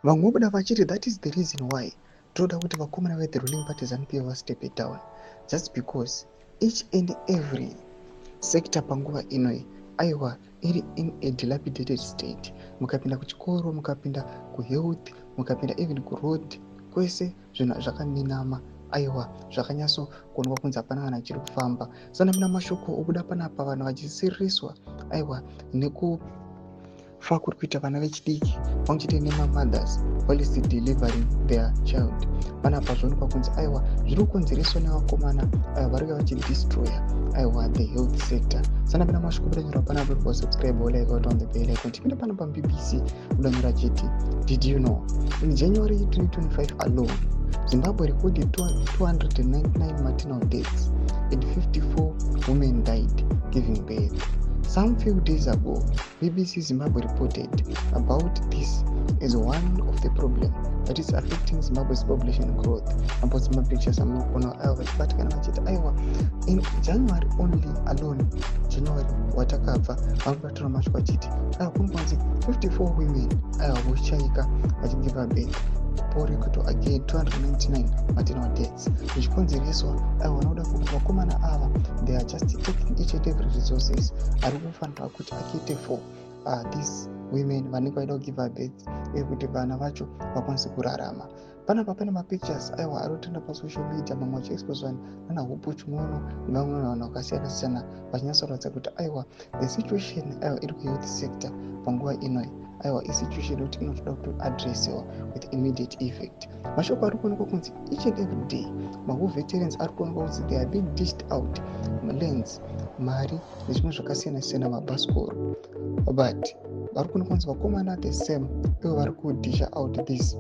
Vamwe vobuda vachiti that is the reason why tinoda kuti vakomana ve the ruling party ZANU PF vastepe down, just because each and every sector panguva inoi, aiwa, iri in a dilapidated state. Mukapinda kuchikoro, mukapinda kuhealth, mukapinda even kuroad, kwese zvinhu zvakaminama, aiwa, zvakanyatsokuonekwa kunzi hapana vanhu achiri kufamba. Sana muna mashoko obuda panapa, vanhu vachisiririswa, aiwa, nekufa kuri kuita vana vechidiki pamwe chete nemamothers whilst delivering their child. Panapa zvoonekwa kunzi, aiwa, zviri kukonzereswa nevakomana, aiwa, vari kuva vachidestroya, aiwa, the health sector. Sana pena mashoko budanyora panapa, uri kusubscribe, like, on the bell icon. Tipinda pano paBBC, budanyora chiti, "Did you know in January 2025 alone, Zimbabwe recorded 299 maternal deaths and 54 women died giving birth? Some few days ago, BBC Zimbabwe reported about this as one of the problem that is affecting Zimbabwe's population growth." Apo mapictures amunoona, aiwa, vachibatikana vachiti, aiwa, in January only alone, January watakabva, vari kubatora mashoko achiti, aiwa, kuri kunzi 54 women, aiwa, voshaika vachigiva birth. Porekuto again 299 maternal deaths, zvichikonzereswa, aiwa, vanoda kuti vakomana ava, they are just taking each and every resources ari kufanira kuti acater for these women vanenge vaida kugiva birth, uye kuti vana vacho vakwanise kurarama. Panapa pane mapictures, aiwa, ari kutrenda pasocial media, mamwe achiexposwa nana Hope Chin'ono nevamwe vanhu vakasiyana siyana, vachinyatsoratidza kuti, aiwa, the situation, aiwa, iri kuhealth sector panguva inoi, aiwa, isituation yekuti inotoda kutoaddressiwa with immediate effect. Mashoko ari kuonekwa kunzi each and every day mawar veterans ari kuonekwa kunzi they are being dished out lands, mari nezvimwe zvakasiyana siyana, mabhasikoro, but vari kuonekwa kunzi vakomana the same ivo vari kudisha out these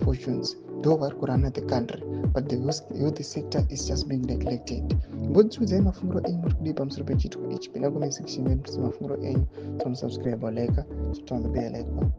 fortunes ndo vari kurana the country, but the health sector is just being neglected. Mbodziudzai mafungiro enyu, muri kudii pamusoro pechiitiko ichi? Pinda comment section yedu, mafungiro enyu. Tomusubscribe, like, turn on the bell icon.